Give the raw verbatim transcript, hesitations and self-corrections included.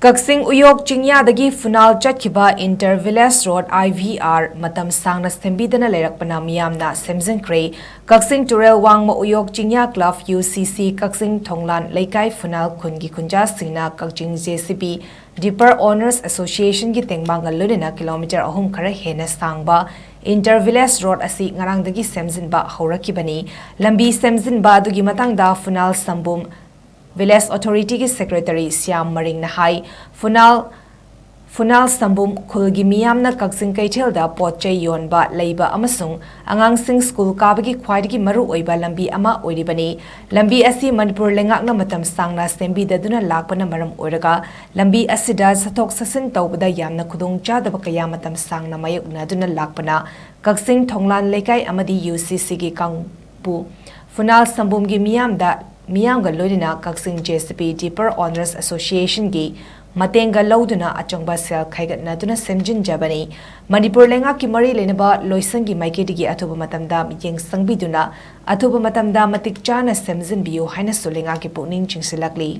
ꯀꯛꯆꯤꯡ ꯎꯌꯣꯛ ꯆꯤꯡꯌꯥꯗꯒꯤ ꯐꯨꯅꯥꯜ ꯆꯠꯈꯤꯕ Inter Village Road, I V R, ꯃꯇꯝ ꯁꯥꯡꯅ ꯁꯦꯝꯕꯤꯗꯅ ꯂꯩꯔꯛꯄꯅ ꯃꯤꯌꯥꯝꯅ ꯁꯦꯝꯖꯤꯟꯈ꯭ꯔꯦ꯫ ꯀꯛꯆꯤꯡ ꯇꯨꯔꯦꯜ ꯋꯥꯡꯃ ꯎꯌꯣꯛ ꯆꯤꯡꯌꯥ club, U C C, ꯀꯛꯆꯤꯡ ꯊꯣꯡꯂꯥꯟ ꯂꯩꯀꯥꯏ ꯐꯨꯅꯥꯜ ꯈꯨꯟꯒꯤ ꯈꯨꯟꯖꯥꯁꯤꯡꯅ ꯀꯛꯆꯤꯡ J C B Dipper Owners Association ꯒꯤ ꯇꯦꯡꯕꯥꯡꯒ ꯂꯣꯏꯅꯅ kilometre ꯑꯍꯨꯝ ꯈꯔ ꯍꯦꯟꯅ ꯁꯥꯡꯕ Inter Village Road ꯑꯁꯤ ꯉꯔꯥꯡꯗꯒꯤ ꯁꯦꯝꯖꯤꯟꯕ ꯍꯧꯔꯛꯈꯤꯕꯅꯤ꯫ ꯂꯝꯕꯤ ꯁꯦꯝꯖꯤꯟꯕ ꯑꯗꯨꯒꯤ ꯃꯇꯥꯡꯗ ꯐꯨꯅꯥꯜ ꯁꯝꯕꯨꯝ Village Authority ꯒꯤ Secretary ꯁ꯭ꯌꯥꯝ ꯃꯔꯤꯡꯅ ꯍꯥꯏ, ꯐꯨꯅꯥꯜ, ꯐꯨꯅꯥꯜ ꯁꯝꯕꯨꯝ ꯈꯨꯜꯒꯤ ꯃꯤꯌꯥꯝꯅ ꯀꯛꯆꯤꯡ ꯀꯩꯊꯦꯜꯗ ꯄꯣꯠ ꯆꯩ ꯌꯣꯟꯕ, ꯂꯩꯕ ꯑꯃꯁꯨꯡ ꯑꯉꯥꯡꯁꯤꯡ ꯁ꯭ꯀꯨꯜ ꯀꯥꯕꯒꯤ ꯈ꯭ꯋꯥꯏꯗꯒꯤ ꯃꯔꯨ ꯑꯣꯏꯕ ꯂꯝꯕꯤ ꯑꯃ ꯑꯣꯏꯔꯤꯕꯅꯤ꯫ ꯂꯝꯕꯤ ꯑꯁꯤ ꯃꯅꯤꯄꯨꯔ ꯂꯩꯉꯥꯛꯅ ꯃꯇꯝ ꯁꯥꯡꯅ ꯁꯦꯝꯕꯤꯗꯗꯨꯅ ꯂꯥꯛꯄꯅ ꯃꯔꯝ ꯑꯣꯏꯔꯒ ꯂꯝꯕꯤ ꯑꯁꯤꯗ ꯆꯠꯊꯣꯛ ꯆꯠꯁꯤꯟ ꯇꯧꯕꯗ ꯌꯥꯝꯅ ꯈꯨꯗꯣꯡ ꯆꯥꯗꯕ ꯀꯌꯥ ꯃꯇꯝ ꯁꯥꯡꯅ ꯃꯥꯌꯣꯛꯅꯗꯨꯅ ꯂꯥꯛꯄꯅ ꯀꯛꯆꯤꯡ ꯊꯣꯡꯂꯥꯟ ꯂꯩꯀꯥꯏ ꯑꯃꯗꯤ U C C ꯒꯤ ꯀꯥꯡꯕꯨ ꯐꯨꯅꯥꯜ ꯁꯝꯕꯨꯝꯒꯤ ꯃꯤꯌꯥꯝꯗ, ꯃꯤꯌꯥꯝꯒ ꯂꯣꯏꯅꯅ ꯀꯛꯆꯤꯡ J C B Dipper Owners Association ꯒꯤ ꯃꯇꯦꯡꯒ ꯂꯧꯗꯨꯅ ꯑꯆꯪꯕ ꯁꯦꯜ ꯈꯥꯏꯒꯠꯅꯗꯨꯅ ꯁꯦꯝꯖꯤꯟꯖꯕꯅꯤ꯫ ꯃꯅꯤꯄꯨꯔ ꯂꯩꯉꯥꯛꯀꯤ ꯃꯔꯤ ꯂꯩꯅꯕ ꯂꯣꯏꯁꯪꯒꯤ ꯃꯥꯏꯀꯩꯗꯒꯤ ꯑꯊꯨꯕ ꯃꯇꯝꯗ ꯃꯤꯠꯌꯦꯡ ꯆꯪꯕꯤꯗꯨꯅ ꯑꯊꯨꯕ ꯃꯇꯝꯗ ꯃꯇꯤꯛ ꯆꯥꯅ ꯁꯦꯝꯖꯤꯟꯕꯤꯌꯨ ꯍꯥꯏꯅꯁꯨ ꯂꯩꯉꯥꯛꯀꯤ ꯄꯨꯛꯅꯤꯡ ꯆꯤꯡꯁꯤꯜꯂꯛꯂꯤ꯫